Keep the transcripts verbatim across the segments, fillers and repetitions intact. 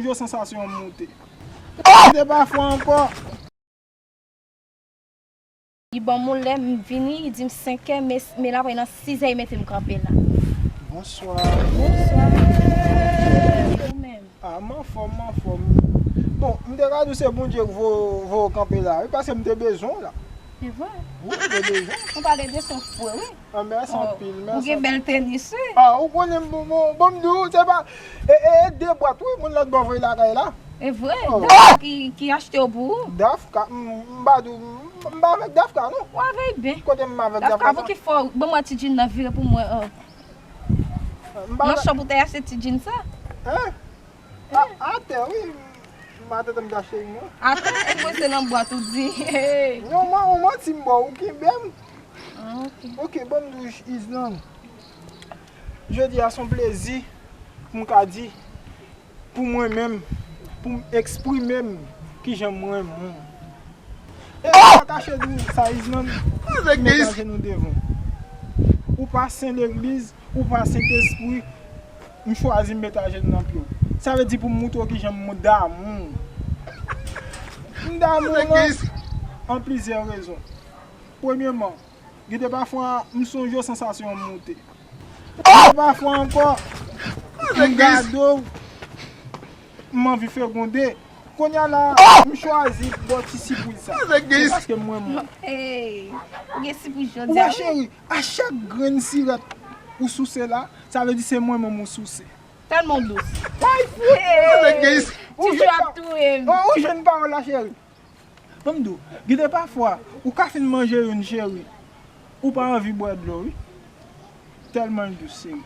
Yo sansasyon an moute. Li te pa fwa ankò. Li ban m yon lè, m vini, li di m senkè, men, men la, nan sizè, li mete m kanpe la. Bonswa. Bonswa. Ou menm? Ah, m anfòm, m anfòm. Bon, m te ka di w se Bondye k vo-, voye w kanpe la, wi, paske m te bezwen w la. Se vre? Wi, m te bezwen w. Ou pale de son fre, wi. Ah, mèsi anpil, mèsi anpil. Ou gen bèl tenis, wi. Ah, ou konnen m, bon, bon, bon, m di w, se pa, e, e, e de bwat, wi, moun lòt bò voye lakay la. E vre? Oh. Dafka ki, ki achte w pou ou? Dafka, m, m pa di w, m, m pa avèk Dafka, non. Ou avèk byen. Kote m avèk Dafka, Dafka pou sa? Ki fò, ban mwen ti djin nan vire pou mwen, oh. M pa nan shop ou te achte ti djin sa? Hein? A, atè, wi. M atè m ta cheri mwen. Atè, e mwen se nan bwat ou di. Hey. Non, man, ou manti m ba w, ou kenbe m. Ah, ok. Ok, ban m di w, Island. Jodi a, se yon plezi pou m ka di, pou mwen menm, pou m eksprime m kijan m renmen w. E m pa kache di w sa, Island, m met ajenou devan w. Ou pa sen legliz, ou pa Sentespri, m chwazi m met ajenou nan pye w. Sa vle di pou m moutre w kijan m damou w. M damou w an plizyè rezon. Premyeman, gen de pafwa, m sonje w, sansasyon an moute. Gen de pafwa ankò, m gade w, m anvi fegonde. Kounye a la, m chwazi ba w ti sipriz sa. Se paske m renmen w. Hey, ou gen sipriz jodi a, wi. Ou wè, cheri, a chak grenn sirèt ou souse la, sa vle di se mwen menm ou souse. Tèlman w dous. Hey, ti jou ap touye m. Oh, ou jwenn pawòl la, cheri. Ban m di w, gen de pafwa, ou ka fin manje youn, cheri, ou pa anvi bwè dlo, wi. Tèlman l dous, cheri.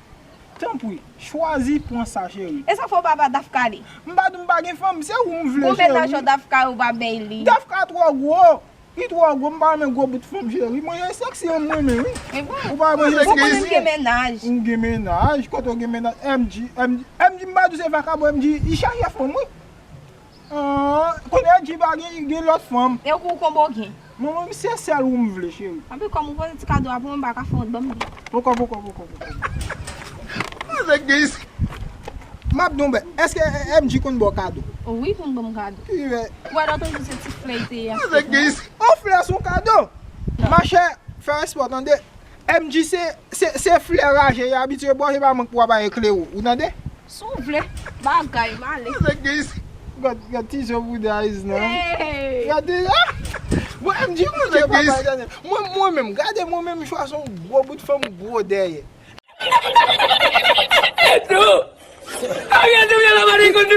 Tanpri, chwazi pran sa, cheri. E sa fè w pa ba Dafka li? M pa di w m pa gen fanm, se ou m vle, cheri. Pou mennaj ou Dafka ou pa bay li? Dafka twò gwo. Li twò gwo, m pa renmen gwo bout fanm, cheri. Mwen, e sèks li m renmen, wi. E bon. Ou pa renmen sèks li? Ou konnen m gen mennaj. Ou gen mennaj? Kote w gen mennaj? M G, M G, M G, m pa di w se vakabon, M G, li chache fanm, wi. Ah, kounye a di pa gen, gen lòt fanm. E ou konbo gen? Mwen, mwen, se sèl ou m vle, cheri. Anpi kòm ou poze ti kado a pou mwen, m pa ka fè wont, ban m li. Poko, poko, poko, poko. Avèk gen isi. M ap di w, èske M G konn ba w kado? Wi, konn ban m kado. Ki vè? Ou wè lòt jou se ti flè li te ye. Avèk gen isi. On flè se yon kado? Machè, fè respè w tande. M G se, se, se flè raje, li abitye ba w, se pa mank pou w ap ekleri w, ou tande? Si w vle, bagay, m ale. Gad, gad ti zo bouda Island. Hey! Gad ti, ah! Bon, M G, Bondye papa etènèl. Mwen, mwen menm, gade mwen menm, m chwazi yon gwo bout fanm gwo dèyè. Ariel, te vle la, mari, konn